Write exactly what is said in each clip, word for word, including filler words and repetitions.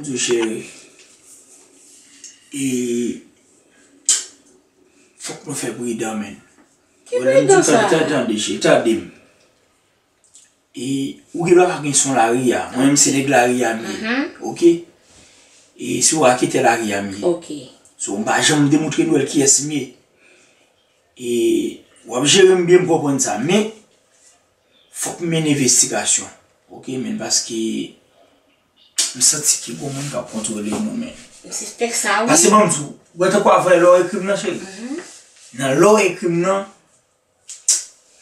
Tou cheri. E fòk nou fè pridan, men. Ki pridan sa? Tande, tande, cheri, tande m. E ou gen dwa pa gen son lari a. Mwen menm se nèg lari a m ye. Oke? E se ou a ki te lari a m ye. Oke. So, m pa janm demontre Nwèl kiyès m ye. E w ap jere m byen, m konprann sa. Men, fòk m mennen envestigasyon. Oke, men paske m santi ke gon moun k ap kontwole nou, men. M sispèk sa, wi. Paske ban m di w, ou wè tankou avan lè w ekri m nan, cheri. Nan lè w ekri m nan,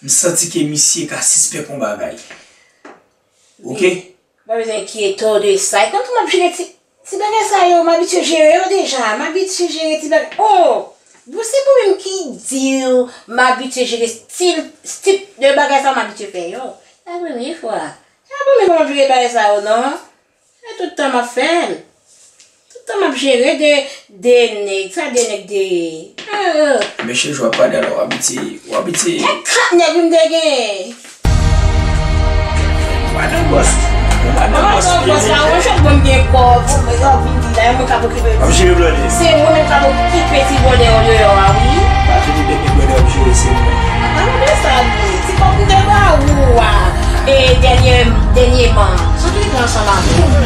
m santi ke misye ka sispèk yon bagay. Oke? Wi. Pa bezwen enkyete w de sa. E konn tou m ap jere ti, ti bagay sa yo, m abitye jere yo deja. M abitye jere ti bagay. Oh! Bon, se mwen menm ki di w, m abitye jere stil, tip de bagay sa m abitye fè yo. Se pa premye fwa. Se pa premye fwa m ap jere bagay sa yo, non. E tout tan m ap fè l. Tout tan m ap jere de, de nèg. Sa de nèg de. Ah. Mesye, j w ap pale la, w abitye, w abitye. E kat nèg m te gen. Madan bòs. Madan bòs. Madan bòs la, ou chak bon gen kòb. Ou vin di la, e mwen k ap okipe. W ap jere blòdè. Se mwen menm k ap okipe ti blòdè yo deyò a, wi. Pa jere dènye blòdè w ap jere, se mwen. An, de sa, wi. Ti kòb m te ba ou a. E dènye, dènyèman. Sa ki rive ansanm avè w?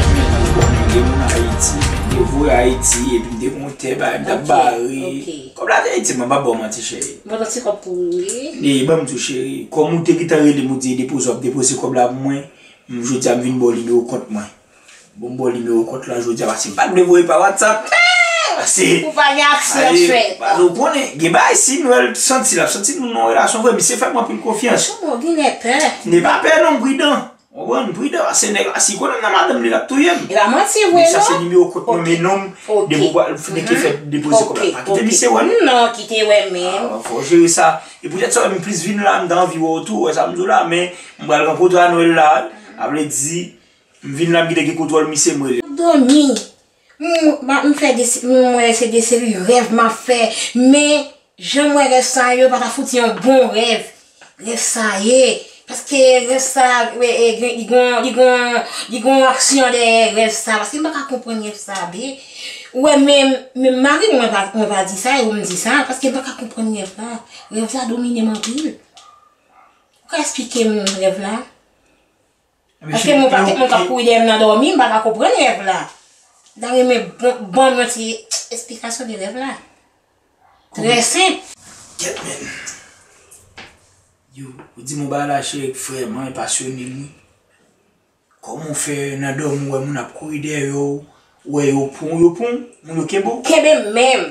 Bon, gen moun Ayiti, m te voye Ayiti, epi m te pran yon tè, ba, m t ap bare. Ok, ok. Kòb la te Ayiti, mwen pa ba w manti, cheri. Mwen pran ti kòb pou ou, wi. E, ban m di w, cheri, kòm ou te gentan rele m, ou di depoze, w ap depoze kòb la pou mwen, m, jodi a, m vin ba w nimewo kont mwen. Bon, m ba w nimewo kont la jodi a, paske m pa t vle voye pa WhatsApp. Paske, ou pa gen aksè fè. Paske, ou konnen, gen bagay, si Nwèl santi, l ap santi nou nan yon relasyon vre, misye fè m anpil konfyans. Kòman w genlè pè? M pa pè non, m pridan. Ou konprann? M pridan, paske nèg la, si konnen nan madanm li, l ap touye m. E pa manti vre, non. Sa se nimewo kont mwen, men non m, depi w pral fè depoze kòb la. Pa kite misye wè m. Non, kite wè menm. Ah, fò w jere sa. E poutèt sa, m plis vin la, m ta anvi wè w tou, wè sa m di w la, men m pral rankontre a Nwèl la, a vle di, m vin la, m gentan gen kontwòl misye, m rele. M ap dòmi. M, m, m fè de, m wè se de seri rèv m ap fè, men jan m wè rèv sa yo, pa ta fouti yon bon rèv. Rèv sa ye. Paske rèv sa, e, e, gen, li gon, li gon, li gon aksyon dèyè rèv sa. Paske m pa ka konprann rèv sa, be. Ou wè, men, men mari mwen pa, mwen pa di sa, e ou m di sa, paske m pa ka konprann rèv la. Rèv la domine m anpil. Ou ka esplike m rèv la? Paske mwen pa, mwen k ap kouri dèyè m nan dòmi, m pa ka konprann rèv la. M ta renmen ban, ban m yon ti esplikasyon de rèv la. Trè senp. Kèt, men. Yo, ou di m yon bagay la, cheri, vrèman enpasyone m, wi. Kòman w fè nan dòmi w wè moun ap kouri dèyè w, w wè yo pran w, yo pran w, moun yo kenbe w? Kenbe m menm.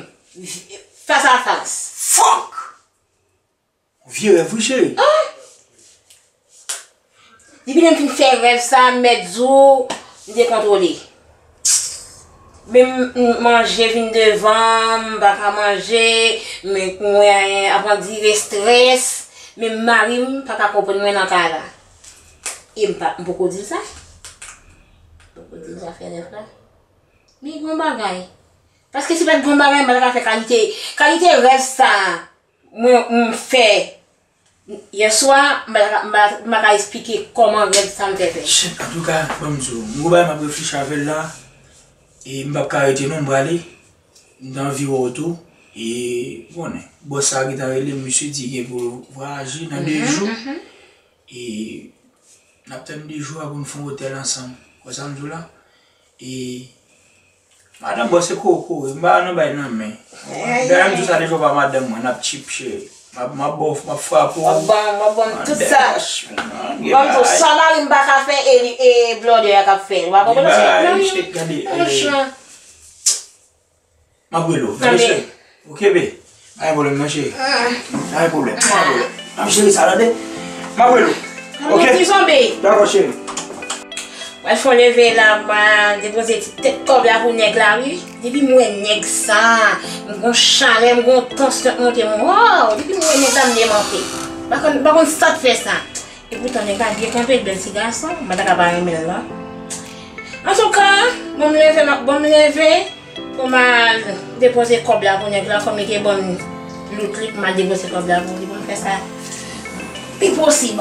Fas a fas. Fòk! Vye rèv wi, cheri. Ah! Depi lè m fin fè rèv sa, m mèt di w, m dekontwole. Menm m, manje vin devan m, m pa ka manje, men mwen ap andire estrès, menm mari m pa ka konprann mwen nan kay la. E m pa, m poko di l sa. M poko di l zafè rèv la. Men gon bagay. Paske si pa t gon bagay, m pa ta ka fè kalite, kalite rèv sa. Mwen, m fè yè swa, m pa, m pa, m pa ka esplike kòman rèv sa m fè fè. Shit, antouka, ban m di w, m gon bagay m ap reflechi avè l la, e m p ap ka rete non, m prale, m t anvi wè w tou, e, ou konnen, bòs sa gentan rele m, misye di gen pou l vwayaje nan de jou, e n ap tann de jou a pou n fè yon otèl ansanm, ou wè sa m di w la? E madanm bòs se koko, m pa nan bay nan men. Dayè m di w sa deja, w pa madanm mwen, n ap tchip cheri. M ap, m ap ba w, m ap frape w. W ap ban, w ap ban m tout sa. Ban m tout sa mari m pa ka fè e li, e blòdè a k ap fè. Ou pa konprann sa? Mari m, franchman. M ap rele w. Tande. Ok, be. Pa gen pwoblèm non, cheri. Pa gen pwoblèm. Pa gen pwoblèm. M ap jere sa, tande. M ap rele w. Ok? Dakò, cheri. Mwen fè leve la, mwen depoze ti tèt kòb la pou nèg la, wi. Depi m wè nèg sa, m gon chalè, m gon tansyon k monte m. Wow! Depi m wè nèg la, m demante. M pa konn, m pa konn sa k fè sa. E poutan nèg la byen kanpe, bèl ti gason, m pa ta ka pa renmen l non. Antouka, bon m leve, m ap, bon m leve pou m al depoze kòb la pou nèg la, kòm li te ban m lout li pou m al depoze kòb la pou li, pou m fè sa pi posib.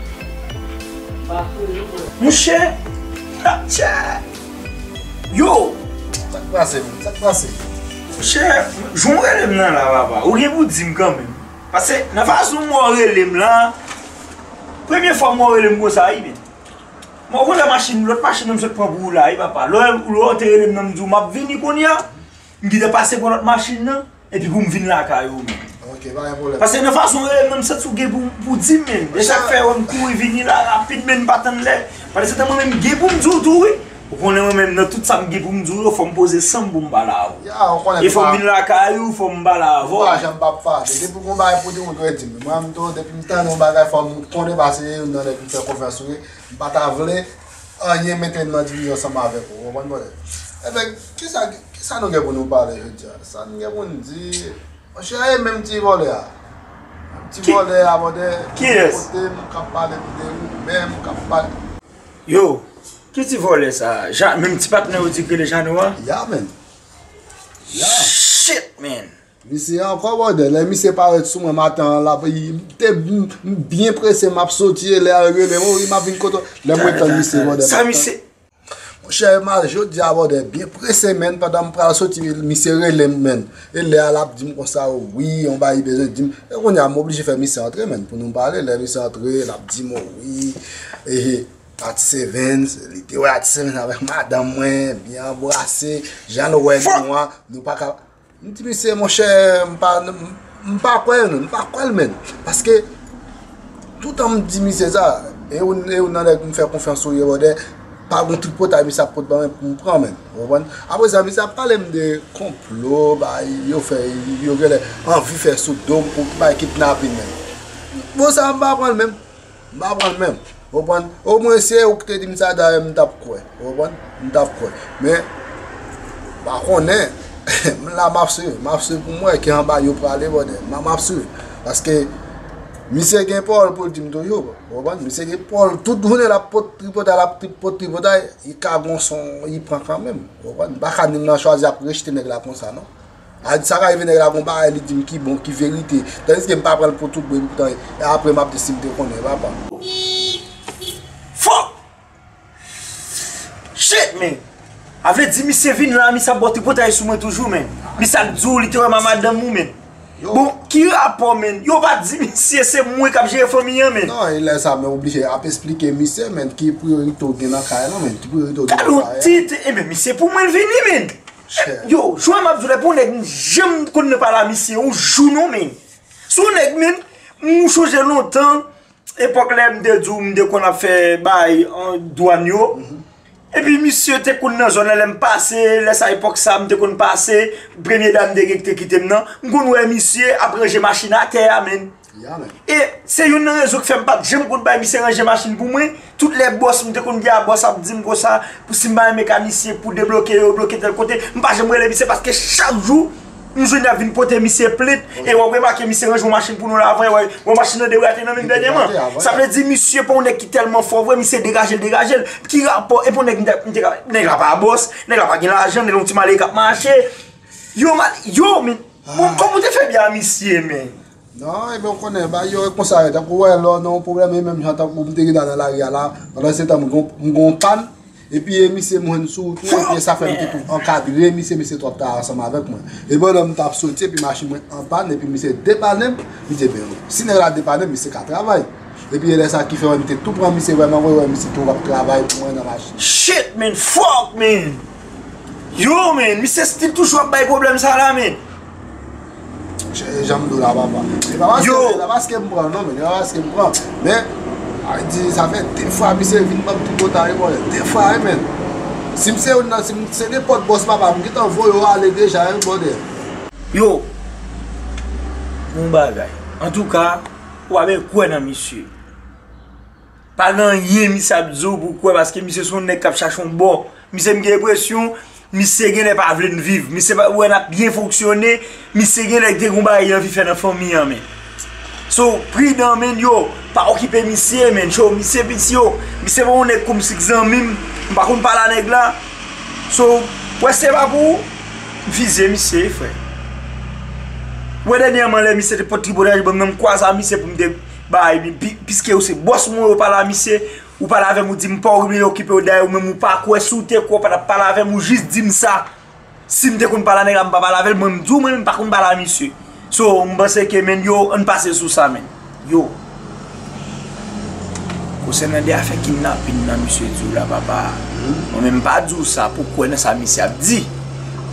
Monchè, atchè. Yo, sa k pase, menm? Sa k pase? Monchè, jan w rele m nan la, papa, ou gen pou di m kanmenm. Paske nan fason m wè w rele m la, premye fwa m wè w rele m konsa, wi, men. Mwen, ou konn lè machin, lòt machin nan m sot pran pou ou la, wi, papa. Lè, lè w te rele m nan, m di w, "M ap vini kounye a." M gentan pase pran lòt machin nan, epi pou m vin lakay ou, men. Ok, pa gen pwoblèm. Paske nan fason w rele m nan, m santi w gen pou, pou di m, men. E sa k fè wè m kouri vini la rapid, men m pa tann lè. Paske se tan mwen menm gen pou m di w tou, wi. Ou konnen mwen menm, nan tout sa m gen pou m di w yo, fò m poze san m pou m pale avè w. Ya, ou konnen. E fò m vin lakay ou, fò m pale avè w. Ou pa janm p ap fache. Depi gon bagay pou di, ou dwe di m. Mwen menm tou, depi m tande yon bagay, fò m konnen, paske se youn nan nèg m fè konfyans, wi. M pa ta vle anyen mete m nan divizyon ansanm avèk ou, ou konprann, brother? Ebyen, kisa, kisa nou gen pou nou pale jodi a? Sa nou gen pou nou di, monchè, e menm ti vòlè a. Ti vòlè a, brother, ki kote m k ap pale de ou menm, k ap pale. Yo, ki ti vòlè sa? Ja, menm ti patnè ou di k rele Jano a? Ya, man. Ya. Shit, man. Misye ankò, brother. Lè misye parèt sou mwen maten an la, li te, m, m byen prese, m ap soti, e lè a rele m, "Wi, m ap vin kote w." Lè mwen tann misye, brother. Sa misye. Monchè, m al jodi a, brother, byen prese, man, pandan m pral soti, misye rele m, man. E lè a, l ap di m konsa, "Wi, yon bagay li bezwen di m." E kounye a, m oblije fè misye antre, man, pou nou pale. Lè misye antre, l ap di m, "Wi, e, Art Sevens, li te wè Art Sevens avèk madanm mwen, byen anbrase, jan nou wè nou an, nou pa ka." M di misye, monchè, m pa, m, m pa kwè l, non, m pa kwè l, menm. Paske, toutan m di misye sa, e ou, e ou nan nèg m fè konfyans ou ye, brother, pa gon tripotay misye ap pot ban mwen pou m pran, menm. Ou konprann? Apre sa, misye ap pale m de konplo, bay, yo fè, yo genlè anvi fè sou do m pou bay kidnapin, menm. Bon, sa m pa pran l, menm. M pa pran l menm. Ou konprann? Omwen se ou ki te di m sa, dayè m t ap kwè. Ou konprann? M t ap kwè. Men, m pa konnen. M la, m ap swiv. M ap swiv pou m wè ki anba yo prale, brother. M, m ap swiv. Paske misye gen pawòl pou l di m toujou. Ou konprann? Misye gen pawòl. Tout jounen l ap pot tripotay, l ap tri-, pot tripotay. Li ka gon son, li pran kanmenm. Ou konprann? M pa ka ni nan chwazi ap rejte nèg la konsa, non. A, sa ka rive nèg la gon bagay li di m ki bon, ki verite. Tandiske m pa pran l pou tout bon, poutan, e apre m ap di si m te konnen, papa. Fuck! Shit, man! A vle di misye vin la, misye ap ba w tripotay sou mwen toujou, man. Misye ap di w li te wè ma madanm ou, man. Bon, ki rapò, man? Yo pa di misye se mwen k ap jere fanmi an, man. Non, e lè sa, men oblije ap esplike misye, man, ki priyorite w gen nan kay lan, man. Ki priyorite w gen nan kay lan. Gade yon tit, e men misye pou mwen l vini, man. Yo, jwè m ap di w, lè pou nèg m janm konn nan pale a misye yon jou non, men. Se yon nèg, men, m chonje lontan, epòk lè m te di w m te konn ap fè bay an dwàn yo. Epi misye te konn nan zòn nan lè m pase, lè sa epòk sa m te konn pase, premye dam te gen ki te kite m nan. M konn wè misye ap ranje machin atè a, men. E se youn nan rezon k fè m pa t janm konn bay misye ranje machin pou mwen. Tout lè bòs m te konn gen a bòs ap di m konsa, pou si m pa renmen mekanisyen pou debloke yo, bloke tèl kote, m pa janm rele misye paske chak jou m jwenn y ap vin pote misye plent. E w ap remake misye ranje yon machin pou nou la avan, wè, wè machin nan degrate nan men m dènyèman. Sa vle di misye pa yon nèg ki tèlman fò vre, misye degaje l, degaje l. Ki rapò? E pa yon nèg m te, m te ka, nèg la pa bòs, nèg la pa gen lajan, nèg la yon ti malere k ap mache. Yo, mal, yo, men, bon, kòman w te fè byen a misye, men? Non, ebyen, w konnen, bagay yo e konsa yo. Tankou w wè, lè w nan yon pwoblèm, e menm jan tankou m te gentan nan lari a la, pandan se tan m gon, m gon pàn, epi e misye m jwenn sou wout mwen, epi sa fè m te tou ankadre misye, misye twòp ta ansanm avèk mwen. E pandan m t ap soti, epi machin mwen an pàn, epi misye depannen m, m di, "Ebyen, si nèg la depannen m, misye ka travay." Depi lè sa ki fè wè m te tou pran misye vrèman vre, wè misye tou ap travay pou mwen nan machin. Shit, man, fuck, man. Yo, man, misye still toujou ap bay pwoblèm sa la, man. Jan m di w la, papa. E pa paske, e pa paske m pran, non, men, e pa paske m pran. Men, a di, sa fè de fwa misye vin ban m tripotay, bòdè. De fwa, wi, men. Si m se youn nan, si m se nenpòt bòs, papa, m gentan voye w ale deja, wi, bòdè. Yo, yon bagay. Antouka, ou pa bezwen kwè nan misye. Pa gen anyen misye ap di w pou w kwè, paske misye se yon nèg k ap chache yon bò. Misye, m gen enpresyon, misye genlè pa vle n viv. Misye pa wè n ap byen fonksyone. Misye genlè te gen yon bagay li anvi fè nan fanmi an, men. So, pridan, men, yo, pa okipe misye, men. Cho, misye piti, yo. Misye pa yon nèg kòmsi k zanmi m. M pa konn pale a nèg la. So, wè se pa pou ou, m fize misye, frè. Wè dènyèman, lè misye te pot tripotay ban m nan, m kwaze a misye pou m te bay, men pi-, piske ou se bòs mwen, ou pale a misye, ou pale avè m, ou di m pa w okipe w, dayè ou menm ou pa kwè, si w te kwè, ou pa t ap pale avè m, ou jis di m sa. Si m te konn pale a nèg la, m pa pale avè l, mwen, m di w, mwen, m pa konn pale a misye. So, m panse ke, men, yo, ann pase sou sa, men. Yo. Konsènan de afè kidnapin nan, misye di w la, papa. Mwen menm, m pa di w sa pou kwè nan sa misye ap di.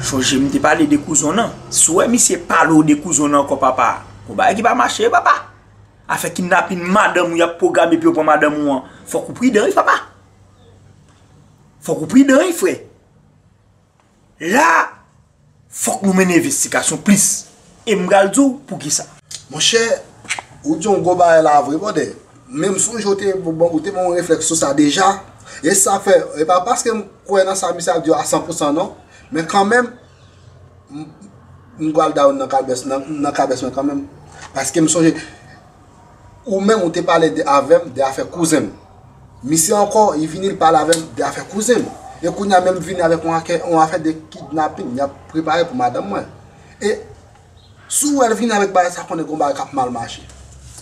Chonje, m te pale de kouzon nan. Si w wè misye pale w de kouzon nan ankò, papa, gon bagay ki pa mache, papa. Afè kidnapin madanm ou, y ap pwograme pou yo pran madanm ou an. Fòk ou pridan, wi, papa. Fòk ou pridan, wi, frè. La, fòk nou mennen envestigasyon plis. E m pral di w poukisa. Monchè, ou di yon gwo bagay la vre, bòdè. Men m sonje ou te, bon, ou te ban yon reflèks sou sa deja. E sa fè, e pa paske m kwè nan sa misye ap di yo a san pou san non. Men kanmenm, m, m pral da w nan kabès, nan, nan kabès mwen kanmenm. Paske m sonje, ou menm, ou te pale de, avè m de afè kouzen m. Misye ankò, li vini, li pale avè m de afè kouzen m. E kounye a menm vini avèk yon afè, yon afè de kidnapin, y ap prepare pou madanm mwen. E si w wè l vini avèk bagay sa, konnen gon bagay k ap mal mache.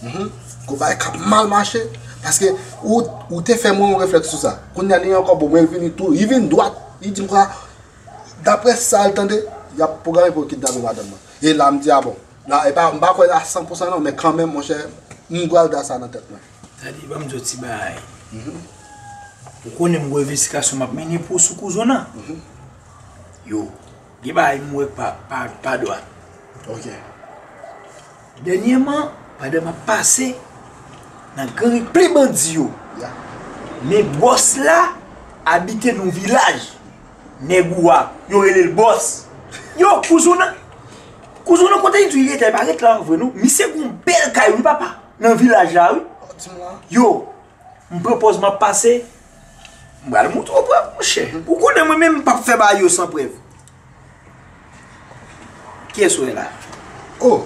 Mhm. Gon bagay k ap mal mache, paske ou, ou te fè mwen yon reflèks sou sa. Kounye a li ankò, bon, mwen l vini tou, li vin dwat, li di m konsa, daprè sa l tande, y ap pwograme pou yo kidnape madanm mwen. E la, m di, a bon. La, e pa, m pa kwè a san pou san non, men kanmenm, monchè, m pral da sa nan tèt mwen. Tande, ban m di w ti bagay. Mhm. Ou konnen m gon envestigasyon m ap mennen pou sou kouzon nan. Mhm. Yo, gen bagay m wè pa, pa, pa dwat. Ok. Dènyèman, pandan m ap pase nan gang pli bandi yo, ya, men bòs la abite nan yon vilaj. Nèg ou a, yo rele l bòs. Yo, kouzon nan, kouzon nan kote li di li rete, li pa ret la vre non. Misye gon bèl kay wi papa, nan vilaj la wi. Yo, m pran pòz m ap pase, m pral montre w prèv, monchè. Ou konnen mwen menm m p ap fè bagay yo san prèv. Kiyès ou wè la? Oh.